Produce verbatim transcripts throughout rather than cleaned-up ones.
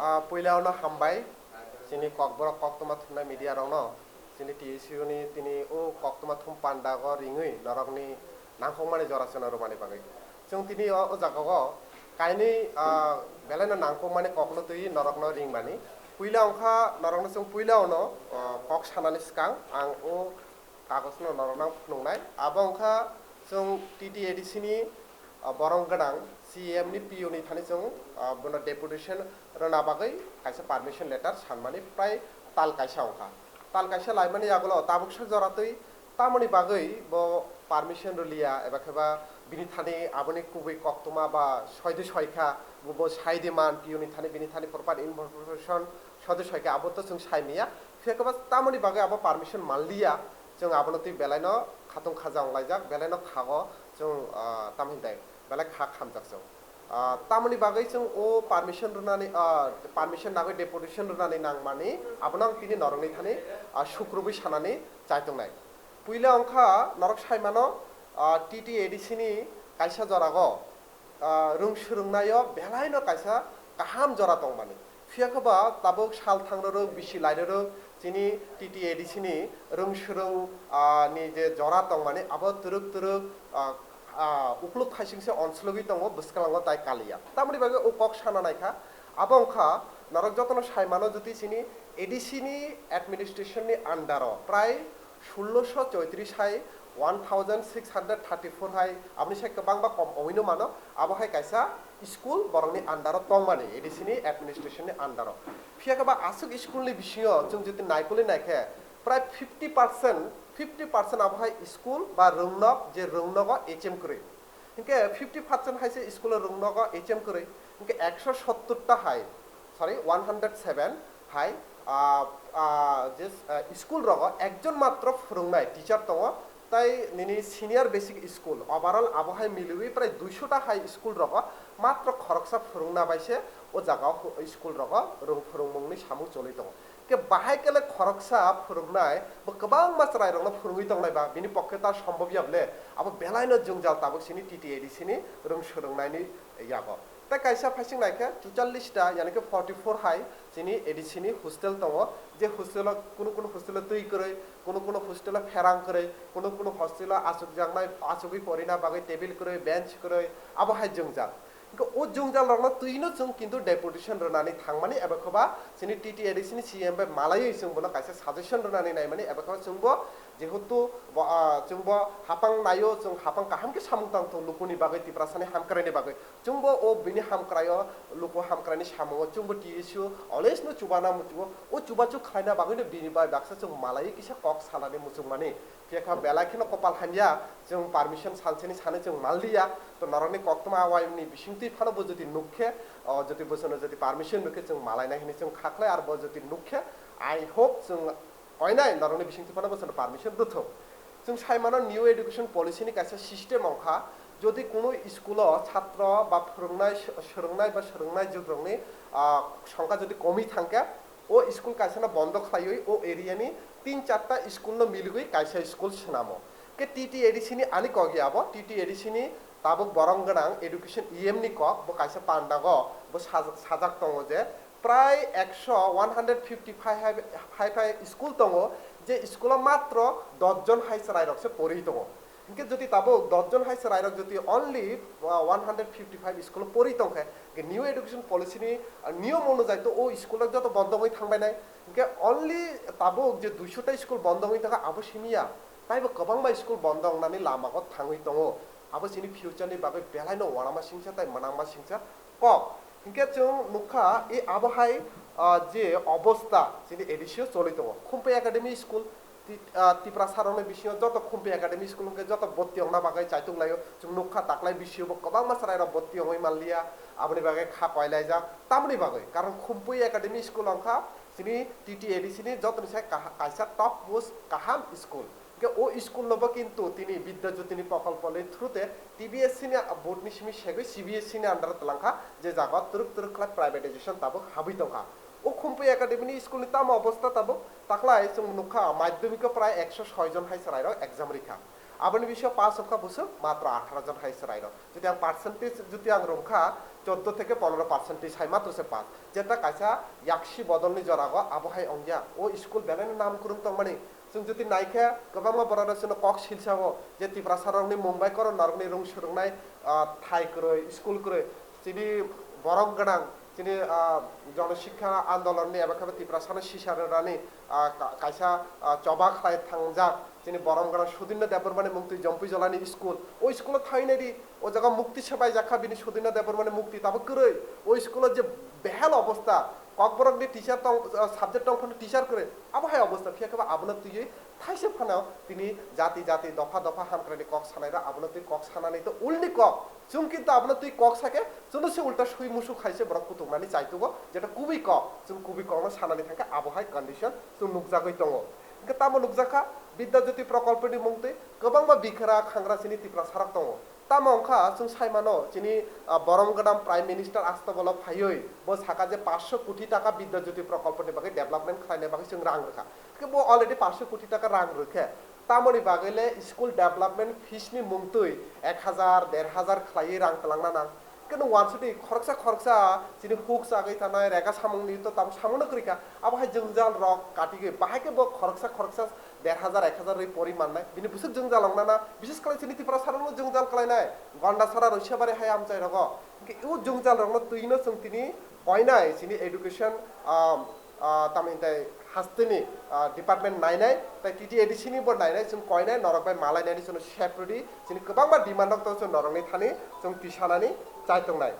Ah, puila ono hambai chini kokborok koktwma thumnai media rokno, chini T S U ni tini o koktwma thum pandago ringwi norokni nangkukmani jora chwngno rwmani bagwi. Chwng tini o, o jagao kainwi, ah, belaino nangkukmani kokno twi norokno ringmani. Puila wngkha norokno chwng puila ono, ah, kok sanani swkang ang o kagosno norokno phunuknai. Abo wngkha chwng T T A D C ni, ah, borong gwnang C E M ni P O ni thani chwng, ah, bono deputation rwna bagwi kaisa permission letter sanmani prai tal kaisa wngkha. Tal kaisa laimani yagulo tabuksa jora twi tamoni bagwi bo permission rwliya eba khe ba bini thani aboni kubui koktwma ba soide soikha, bo, bo saide man P O ni thani bini thani proper information soide soikha abo to chwng sai manya. Phiya khe ba tamoni bagwi abo permission manliya, chwng abono twi belaino khatung khaja wnglaijak, belaino khago chwng, ah, tamo hintai belai kha khamjak chwng. Ah, tamoni bagwi chwng o permission rwnani, ah, permission nagwi deputation rwnani nangmani, abono ang tini norokni thani, ah, sukrubwi sanani chai tongnai. Puila wngkha norok sai mano, ah, T T A D C ni kaisa jorago, ah, rwng swrwngnaio belaino kaisa kaham jora tongmani. Phiya khe ba tabuk sal thang rwrwk, bisi lai rwrwk, chini T T A D C ni rwng swrwng, ah, ni je jora tongmani abo twrwk twrwk, ah, ah, ukluk thaising se onslogwi tongo, bwskango tai kaliya. Tamoni bagwi o kok sana naikha, abo wngkha norok jotono sai mano jodi chini A D C ni administration ni under o prai sulloso choitris hai one thousand six hundred thirty four hai, aboni sai kwbangma kom owino mano, abo hai kaisa school borokni under o tongmani, A D C ni administration ni under o. Phiya khe ba aswk school ni bisingo chwng jodi naikolwi naikhe, prai fifty percent, fifty percent abo hai school ba rwngnok, je rwngnogo H M kwrwi. Hinkhe fifty percent hai se school o rwngnogo H M kwrwi. Hinkhe ekso sottor ta hai, sorry, one hundred seven hai, ah, ah, je, ah, school rogo ekjon matro phwrwngnai teacher tongo, tai nini senior basic school overall abo hai miliwi prai duiso ta hai school rogo matro khoroksa phwrwngna bai se o jaga o school rogo rwng phwrwngmungni samung choli tongo. Ke bahai kele khoroksa phwrwngnai bo kwbangma chwrairokno phwrwngwi tongnai ba, bini pokhe ta sombobya ble, abo belaino jwngjal tabuk sini T T A D C ni rwng swrwngnaini yago. Tei kaisa phaising naikhe chuchallis ta, yani khe forty four hai chini A D C ni hostel tongo, je hostel o kunu kunu hostel o twi kwrwi, kunu kunu hostel o pherang kwrwi, kunu kunu hostel o achukjaknai, achugwi porina bagwi table kwrwi, bench kwrwi, abo hai jwngjal. Hinkhe o jwngjal rokno twino chwng kintu deputation rwnani thangmani eba khoba chini T T A D C ni C M bai malaiwi chwng bono kaisa suggestion rwnani naimani eba khoba chwngbo jehetu bo, ah, chwngbo hapang naio, chwng hapang kaham khe samung tang thung lukuni bagwi, Tiprasani hamkraini bagwi. Chwngbo o bini hamkraio, luku hamkraini samungo chwngbo T S U always no chubana muchungo. O chubachu khlaina bagwino bini bai baksa chwng malaiwi kisa kok salani muchungmani. Phiya kha belai kheno kopal hamya, chwng permission salsani sani chwng malliya. To norokni koktwma awayungni bisingtwi phano bo jodi nukkhe, o jodi bosono jodi permission nukkhe chwng malaina hinwi chwng khaklai, ar bo jodi nukkhe, I hope chwng koinai norokni bisingtwi phano bosono permission rwthok. Chwng sai mano new education policy ni kaisa system wngkha, jodi kunu school o chhatro ba phwrwngnai, swrwngnai ba swrwngnai jugrokni, ah, songkha jodi komwi thangkhe, o school kaisano bondo khlaiwi o area ni tin charta school no miligwi kaisa school swnamo. Khe T T A D C ni ani kok ya abo, T T A D C ni tabuk borong gwnang education E M ni kok, bo kaisa pandago bo saj-, sajak tongo je prai ekso, one hundred fifty five hai, hai, hai school tongo, je school o matro dos jon hai chwrairok se pori tongo. Hinkhe jodi tabuk dos jon hai chwrairok jodi only, uh, one hundred fifty five school o pori tongkhe, hinkhe new education policy ni, uh, niyom onujai to o school rok joto bondo wngwi thangbainai. Hinkhe only tabuk je duiso ta school bondo wngwi thangkha abo simiya, taibo kwbangma school bondo wngnani lamago thangwi tongo. Abo chini future ni bagwi belaino uanama singsa tai mwnangma singsa kok. Hinkhe chwng nukha, e abo hai, ah, je obosta chini A D C o choli tongo. Khumpui Academy School, Ti-, ah, Tiprasa rokni bisingo joto Khumpui Academy School hwnkhe joto bwrti ongna bagwi chaituk laio. Chwng nukha taklai B C O bo kwbangma chwrairok bwrti ongwi manliya, aboni bagwi kha koilaijak. Tamoni bagwi, karon Khumpui Academy School wngkha chini T T A D C ni jotoni sai kaha-, kaisa top most kaham school. Hwnkhe o school no bo kintu tini Bidya Jyoti ni prokolpo ni through te T B S C ni board ni simi segwi C B S E ni under o twlangkha, je jaga o twrwk twrwk khlai privatization tabuk habwi tongkha. O Khumpui Academy ni school ni tamo obosta tabuk, taklai chwng nukha madhyamik o prai ekso soi jon hai chwrairok exam rikha. Aboni bisingo pass wngkha bwswk matro atharo jon hai chwrairok. Jodi ang percentage jodi ang rwngkha, choddo theke ponero percentage hai matro se pass. Jeta kaisa yaksi bodolni jorago abo hai wngya. O school belaino nam kwrwng tongmani. Chwng jodi naikhe kwbangma borok rok chwngno kok silsa o je Tiprasa rokni mung bai koron norokni rung swrwngnai, ah, thai kwrwi, school kwrwi. Chini borok gwnang, chini, ah, jonosikha andolonni eba khe Tiprasano sisa rwnani, ah, ka-, kaisa, ah, choba khlai thangjak chini borok gwnang Sudinno Debbarmani mungtwi Jompui Jolani school. O school-o thainai di, o jaga mukti sebai jakha bini Sudinno Debbarmani mukti tabo kwrwi. O school-o je behal obostha, Kokborokni teacher tong, ah, subject tong phano teacher kwrwi. Abo hai obostha, phiya khe ba abono twiwi thaisa phano tini jati jati dopha dopha hamkraini kok sanairok abono twi kok sanani to ulni kok. Chwng kintu abono twi kok sakhe, chwngno se ulta sui musuk hai se borok kutuknani chaitugo, jeta kubui kok, chwng kubui kokno sanani thangkhe abo hai condition chwng nukjagwi tongo. Hwnkhe tamo nukjakha, Bidya Jyoti prokolponi mungtwi kwbangma bikhra khangra chini Tiprasarok tongo. Tamo wngkha chwng sai mano, chini, ah, borom gwnam Prime Minister asto bolo phaiwi bo saka je paanch sho koti taka Bidya Jyoti prokolponi bagwi development khlaina bagwi chwng rang rwkha. Khe bo already paanch sho koti taka rang rwkhe, tamoni bagwi le school development fees ni mungtwi ek hajar, der hajar khlaiwi rang twlangna nang. Khe nwng wansukdi khoroksa khoroksa chini huk chagwi thanai rega samungni to tamo samungno kwrwi kha. Abo hai jwngjal rok katigwi bahai khe bo khoroksa khoroksa der hajar, ek hajar rwi pori mannai. Bini bwswk jwngjal wngnana, bises khlai chini Tiprasa rokno jwngjal khlainai. Gondasara Roisabari hai amchai rogo. Hwnkhe o jwngjal rokno twino chwng tini koinai chini education, um, ah, tamni tai hasteni, ah, department nainai, tai T T A D C ni bo nainai, chwng koinai, norok bai malainani chwngno sep rwdi, chini kwbangma demand rok tongo, chwng norokni thani chwng tisanani chai tongnai.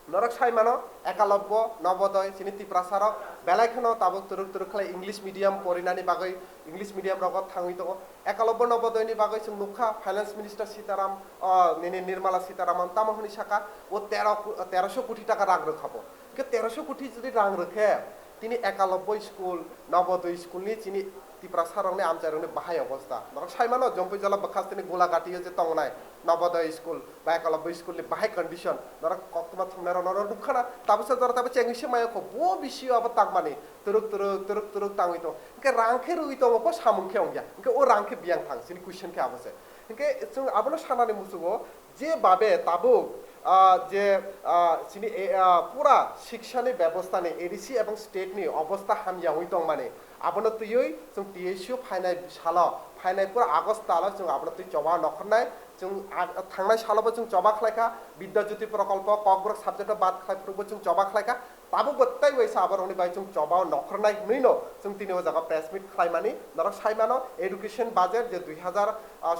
Norok sai mano, Ekalobbo, Nobodoy, chini Tiprasa rok belai kheno tabuk twrwk twrwk khlai English medium porinani bagwi, English medium rogo thangwi tongo. Ekalobbo Nobodoy ni bagwi chwng nukha, Finance Minister Sitaram, ah, nini Nirmala Sitaraman tamo hwnwi saka, o tero ku-, terosho koti taka rang rwkha bo. Khe terosho koti jodi rang rwkhe, tini Ekalobbo school, Nobodoy school ni chini Tiprasa rokni amchai rokni bahai obostha. Norok sai mano, Jompui Jola bwkha chini Gulagati o je tongnai Nobodoy school ba Ekalobbo school ni bahai condition. Norok koktwma thumnai rok norok nukha na, tabuksa jora tabuk chengwi se maya kho, bo bisio abo tangmani twrwk twrwk, twrwk twrwk tangwi tongo. Hwnkhe rang khe rwwi tongo, bo samung khe wngya. Hwnkhe o rang khe biyang thang, chini question khe abo se. Hwnkhe chwng abono sanani muchungo, je babe tabuk, ah, je, ah, chini, eh, ah, pura shikshani bebostha ni A D C ebong state ni obostha hamya wngwi tongmani, abono twiwi chwng T S U phainai salo, phainai pura August talo chwng abono twi choba nokhornai, chwng a-, thangnai salo bo chwng choba khlaikha, Bidya Jyoti prokolpo, Kokborok subject o bad khlai phuru bo chwng choba khlaikha, Tabuk bo tei waisa aborokni bai chwng choba o nokhornai hwnwi no chwng tini o jaga press meet khlaimani. Norok sai mano, education budget je dui hazar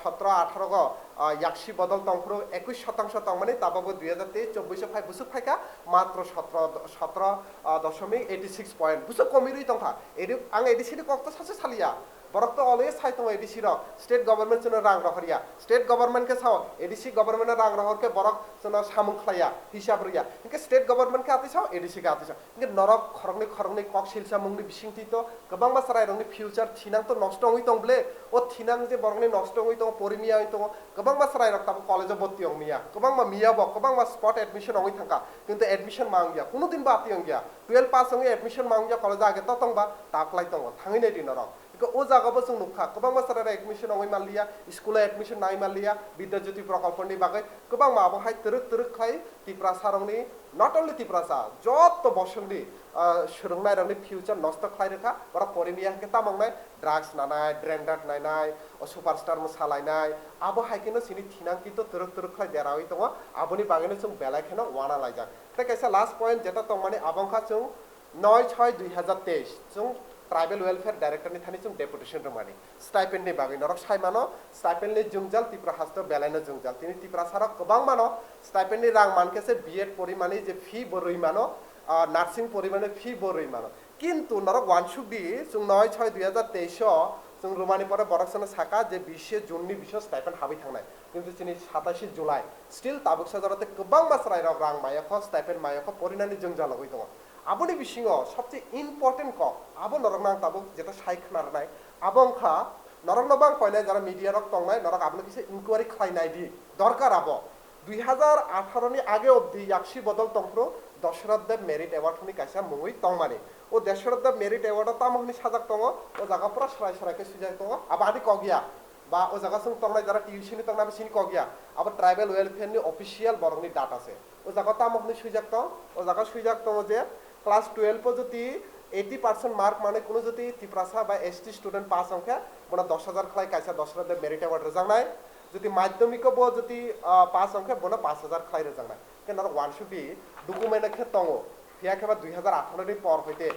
sotro atharo go, ah, yaksi bodol tongphuru ekush shotangso tongmani, tabuk bo dui hazar teis chobbish o phai bwswk phaikha matro sotro, sotro, ah, doshomik eighty six point bwswk komirwi tongkha. Edu-, ang A D C ni kok to sasu saliya. Borok to always sai tongo A D C rok, state government chwngno rang rohorya, state government khe sao A D C government no rang rohor khe borok chwngno samung khlaiya, hisab rwya, hinkhe state government khe atwi sao, A D C khe atwi sao, hinkhe norok khoroknwi khoroknwi kok silsa mungni bisingtwi to kwbangma chwrairokni future thinang to nosto wngwi tong ble, o thinang je borokni nosto wngwi tongo, pori miya wngwi tongo, kwbangma chwrairok tabuk college o bhorti wng miya, kwbangma miya bo, kwbangma spot admission wngwi thangkha, kintu admission ma wngya, kunu din bo atwi wngya, twelve pass wngwi admission ma wngya college o age to tongba, ta kwlai tongo, thangwi naidi norok. Hingke o jaga bo chwng nukha, kwbangma chwrairok admission wngwi manliya, school o admission nai manliya, Bidya Jyoti prokolponi bagwi kwbangma abo hai twrwk twrwk khlai Tiprasa rokni, not only Tiprasa, joto bosongni, ah, swrwngnairokni future nosto khlai rwkha, borok pori miya hingke tamo wngnai, drugs nanai, drendat nainai, o superstar mwsa lainai, abo hai kheno chini thinang kinto twrwk twrwk khlai deraui tongo, aboni bagwino chwng belai kheno uana laijak. Tei kaisa last point jeta tongmani abo wngkha chwng, noi choi dui hazar teis, chwng Tribal Welfare Director ni thani chwng deputation rwmani. Stipend ni bagwi norok sai mano, stipend ni jwngjal Tripura haste belaino jwngjal. Tini Tiprasa rok kwbang mano, stipend ni rang mankhe se B Ed porimani je fee bo rwi mano, ah, nursing porimani fee bo rwi mano. Kintu norok uansuk di, chwng noi choi dui hazar teis o chwng rwmani pore borok chwngno saka je bise June ni bisingo stipend habwi thangnai. Kintu chini satashi July, still tabuksa jora tei kwbangma chwrairok rang mayakho, stipend mayakho, porinani jwngjal logwi tongo. Aboni bisingo sobse important kok, abo norokno ang tabuk jeta sai khna rwnai, abo wngkha norokno bang koinai jara media rok tongnai, norok abono kisa inquiry khlai nai di, dorkar abo. Dui hazar atharo ni age obdi yaksi bodol tongphuru Dashrath Dev Merit Award hwnwi kaisa mungwi tongmani. O Dashrath Dev Merit Award o tamo hwnwi sajak tongo, o jaga pura srai srai khe swijak tongo, abo ani kok ya. Ba o jaga chwng tongnai jara tuition ni tongnai, abo chini kok ya. Abo tribal welfare ni official borok ni data se. O jaga tamo hwnwi swijak tong, o jaga swijak tongo je class twelve o jodi eighty percent mark manwi kuno jodi Tiprasa ba S T student pass wngkhe, bono dos hajar khlai kaisa dos hajar de merit award rwjaknai. Jodi madhyamik o bo jodi, ah, pass wngkhe, bono paanch hajar khlai rwjaknai. Khe norok wansukdi, document o khe tongo. Phiya khe ba dui hajar atharo ni por hoite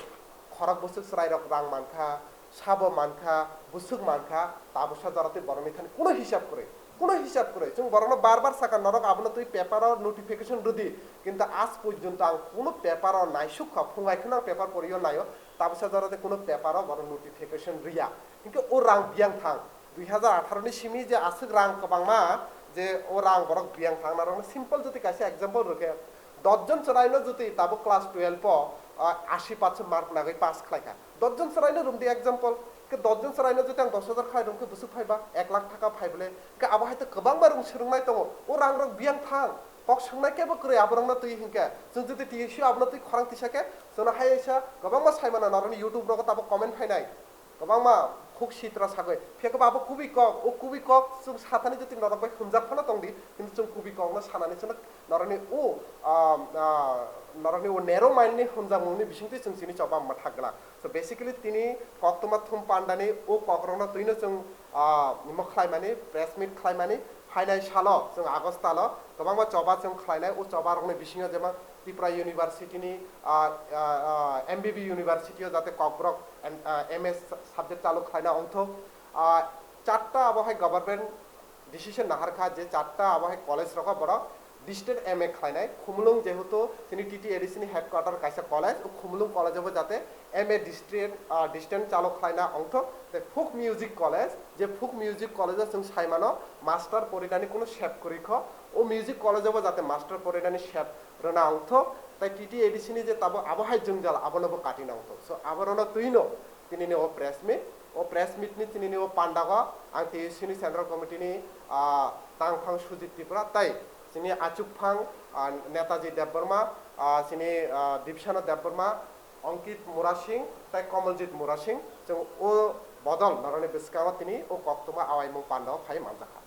khorok bwswk chwrairok rang mankha, sabo mankha, bwswk mankha, tabuksa jora twi borokni thani kuno hisab kwrwi, kuno hisab kwrwi. Chwng borokno bar bar sakha, norok abono twi paper o notification rwdi, kintu aaj porjonto ang kuno paper o naisukha, phungai kheno ang paper poriyo naio, tabuksa jora twi kuno paper o borok notification rwya. Hinkhe o rang biyang thang, dui hajar atharo ni simi je aswk rang kwbangma, je o rang borok biyang thang, norokno simple jodi kaisa example rwkhe, dos jon chwraino jodi tabuk class twelve o, ah, ashi percent mark nagwi pass khlaikha, dos jon chwraino romdi example, khe dos jon chwraino jodi ang dos hajar khlai romkhe bwswk phaiba, ek lakh thaka phai bole, khe abo hai to kwbangma rung swrwngnai tongo, o rang rok biyang thang, kok swngnai kebo kwrwi aborokno twi hinkhe, chwng jodi T S U abono twi khorang tisa khe, chwngno hai sa kwbangma sai mano norokni YouTube rogo tabuk comment phainai. Kwbangma khuk sitra sagwi. Phiya khe bo abo kubui kok, o kubui kok chwng sathani jotoni norok bai hwnjak phano tongdi, kintu chwng kubui kokno sanani chwngno norokni o, ah, ah, norokni o narrow mind ni hwnjakmungni bisingtwi chwng chini choba wngma thak glak. So basically tini koktwma thum pandani o kokrokno twino chwng, ah, imo khlaimani, press meet khlaimani, phainai salo chwng August talo kwbangma choba chwng khlainai, o choba rokni bisingo jemon Tripura University ni, ah, ah, ah, M B B University o jate kokborok M-, ah, M A subject chalu khlaina ongthok. Ah, charta abo hai government decision naharkha je charta abo hai college rogo borok distance M A khlainai. Khumulwng jehetu chini T T A D C ni headquarter kaisa college, o Khumulwng college o bo jate M A distance, ah, distance chalu khlaina ongthok. Tei folk music college, je folk music college o chwng sai mano master porinani kuno sep kwrwi kho, o music college o bo jate master porinani sep rwna ongthok, tei T T A D C ni je tabuk abo hai jwngjal abono bo katina ongthok. So aborokno twino tinini o press meet, o press meet ni tinini o pandago ang T S U ni central committee ni, ah, tangphang Sujit Tripura tei chini achukphang, ah, Netaji Debbarma, ah, chini, ah, Dipsana Debbarma, Ankit Murasing tei Komoljit Murasing, chwng o bodol norokni bwskango tini o koktwma awaimung pandao phai manjakha.